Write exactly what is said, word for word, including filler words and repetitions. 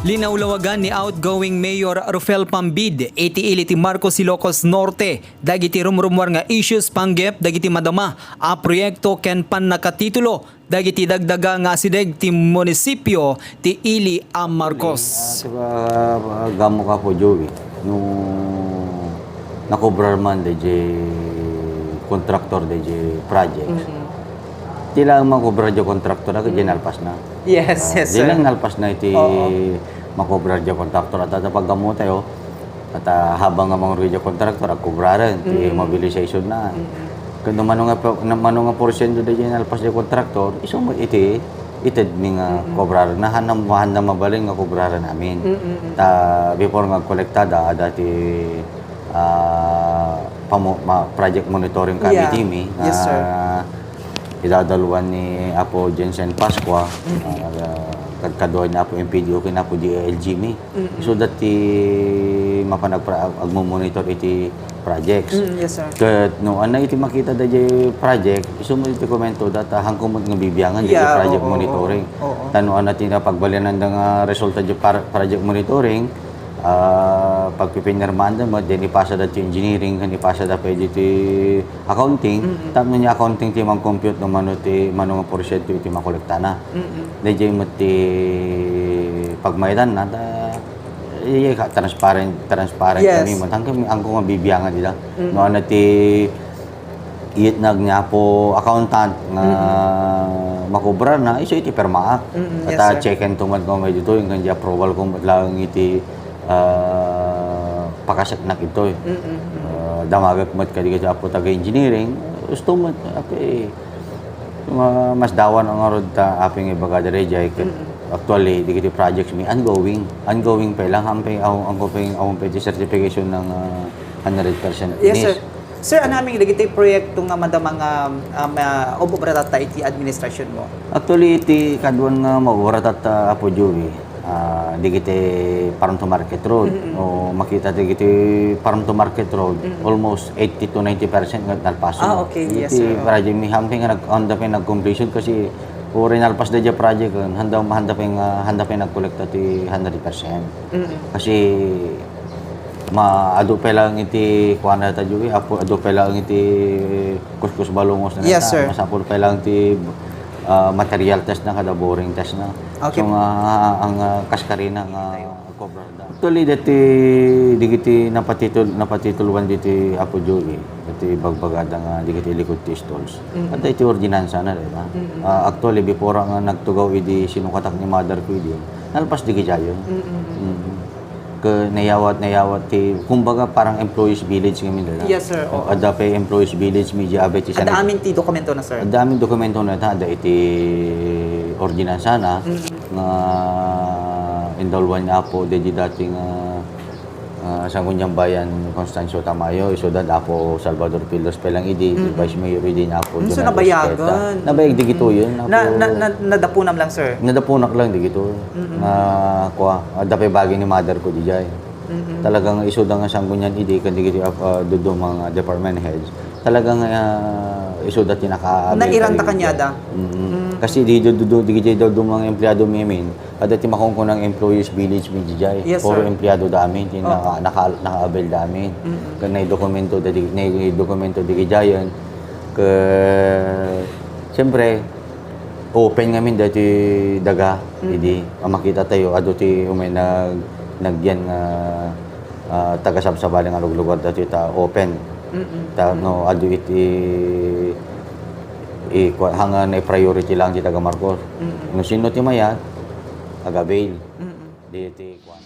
Linawlawagan ni outgoing Mayor Rufel Pambid iti ili ti Marcos, Ilocos Norte dagiti rumrumuar nga issues panggep dagiti madama a proyekto ken pannakatitulo dagiti dagdaga nga asideg ti munisipio ti ili a Marcos. Ah, sa, ah, gamo ka po, Joey, no nakobrar man dayjay kontraktor dayjay project. Mm-mm. Ti lang makobrar dayjay kontraktor, ket Mm. nalpas na. Yes, Ah, yes, di sir. lang nalpas na iti Oo. makobrar dayjay kontraktor. At, at paggammo tayo, at, ah, habang nga mangrugi dayjay kontraktor, agkobraren ti Mm. mobilization na. Mm. Ket no mano nga po-, no mano nga porsyento dayjay nalpas dayjay kontraktor, isu met iti ited mi nga Mm. kobraren na, haanna, haanna mabalin nga kobraren amin. Mm, mm, mm. Ta before nga agkolektada, adda ti, ah, pamo-, ma-, project monitoring Yeah. committee mi Yes, sir. nga idadaluan ni Apo Jensen Pascua, Mm. ah, kadkaduayen ni Apo M P D O ken Apo D I L G mi. Mm. So that ti mapan agpra-, agmomonitor iti projects. Mm, yes, sir. Ket no, ania iti makita dayjay project, isu met iti komento data, haanko met nga bibiangan dayjay Yeah, project oo, monitoring. oo, oo. Ta no, ania ti napagbalinanda nga resulta dayjay par-, project monitoring, ah, pagpipinirmaanda met, then ipasada ti engineering, ken ipasada pay ditoy accounting, Mm-mm. tapno ni accounting ti mang-compute no mano ti, mano nga porsyento iti makolektana. Mm-mm. Dayjay met ti pagmaedanna, ta, iya ka, transparent, transparent Yes. kami. Matang kami, haanko nga bibiangan dida. Mm-mm. No, ania ti iyetnag ni Apo Accountant nga Mm-mm. makobrarna, isu iti pirmaak. Mm-mm. Yes, At, ah, sir. checken to met kami ditoy, ken di approval ko met laeng iti, ah, pakaseknak itoy. Mm-mm. Ah, damagek met kadi, kadi Apo taga engineering, gusto met, okay. Ma-, masdawan ngarud ta apay nga ibagada dayjay ket Mm. actually, dagiti projects mi ongoing. Ongoing pay lang, haanko pay, aw-, haanko pay, awan pay ti certification nga, ah, hundred percent Yes, sir. finish. Sir, ania amin dagiti proyekto nga madama nga, ah, ma-, ob-, obra tatta iti administrasyon mo? Actually, iti kaduan nga maobra tatta, Apo Joey, ah, dagiti farm to market road. Mm-mm. O makita dagiti farm to market road, Mm-mm. almost eighty to ninety percent nga nalpaso. Ah, okay. Yes, Iti sir. project mi, haanko pay nga nag-, haanda pay nag-completion kasi uray nalpas dayjay project, haanda, haanda pay nga, haanda pay nagkolekta ti hundred percent. Mm-mm. Kasi ma-, adu pay lang iti kuana ta, Joey, apo, adu pay lang iti kuskus balungos na Yes, ta. sir. Masapul pay lang ti, ah, material test na, kada boring test na. Okay. So nga, ang, ah, kaskarina nga Agkobrar da. Actually, dati, digiti napatitul-, napatituloan diti Apo Joey, dati bagbagada nga digiti likod ti stalls. Mm. At iti ordinansa na, di ba? Mm. Ah, actually, before nga nagtugaw idi sinukatak ni mother ko idi, nalpas digidiayen. Mm. Mm. Ke nayawat, nayawat ti, kumbaga, parang employees village ngamin, di ba? Yes, sir. Oo. Adda pay employees village, media abet ti Adda sanit-, amin ti dokumento na, sir. Adda amin dokumento na ta, adda iti ordinansa na. Mm. nga indaluan ni Apo, daydi dati nga, ah, Sangguniang Bayan Constancio Tamayo, isuda da Apo Salvador Pilos pay lang idi, Mm-mm. Vice Mayor idi ni Apo Mm, so Jonel nabayagan. Esqueta. Nabayag digitoyen, Mm. Na, Apo. na, na, nadapunam lang, sir? Nadapunak lang digito. Mm-mm. Nga, kua, adda pay bagi ni mother ko dijay. Mm-mm. Talagang isuda nga sanggunian idi, ken digiti, ah, duduma nga department heads. Talagang, ah, isuda ti nakaabel Nairanta kadagiti. kaniada? Mm. Mm. Kasi di dudu-, digiti daw dumang empleyado mi amin, adda ti makunkunang employees village mi dijay. Yes, Puro sir. empleyado da amin, ti Oh. naka-, naka-, nakaabel da amin. Mm. Ken naidokumento da di-, naidokumento digidiayen. Ke, siyempre, open ngamin dati daga, Mm. idi, a makita tayo, adu ti umay nag-, nagyan nga ah, taga-sabsabali nga luglugar datoy ta open. Mm-mm. Ta, no, adu iti, i-, kua-, hanga na priority lang ti taga Marcos. Mm-mm. No sino ti mayat, taga-avail. Mm-mm. Di ti, kua-,